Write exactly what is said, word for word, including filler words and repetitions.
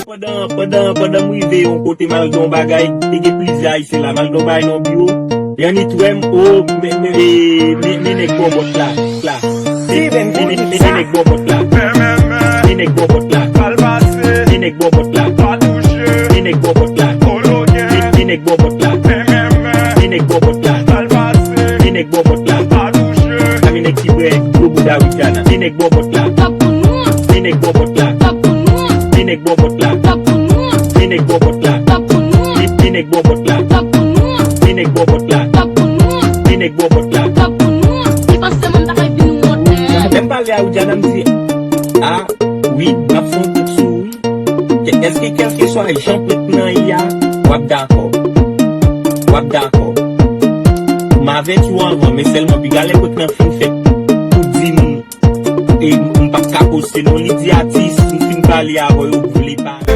Pandan, pandan, pandan m rive yon kote, m al gen yon bagay, te gen plizyè Ayisyen la, m al gen yon bagay nan biwo, Yannick wè m, o, men, men, e, men, men nèg bòbòt la, la. Men, men, men, men nèg bòbòt la. Men nèg bòbòt la. Men nèg bòbòt la. Men nèg bòbòt la. Men, men nèg bòbòt la. Men nèg bòbòt la. Men nèg bòbòt la. A men nèg ki bwè gwo bouda Widiana. Men nèg bòbòt la. Men nèg bòbòt la. Men nèg bòbòt la. Men nèg bòbòt la. Men, men nèg bòbòt la. Men nèg bòbòt la. Men nèg bòbòt la. Men nèg bòbòt la. Lè m pale a Widiana, m di, a, wi, m ap fè yon kout sou ou, wi. Èske kèlkeswa jan prank nan ye a, w ap dakò? W ap dakò? M avèti w anvan, men sèlman piga lè prank nan fin fèt pou di m, e m, m p ap ka poste non. Li di atis, m fin pale avè w, yo vle pale.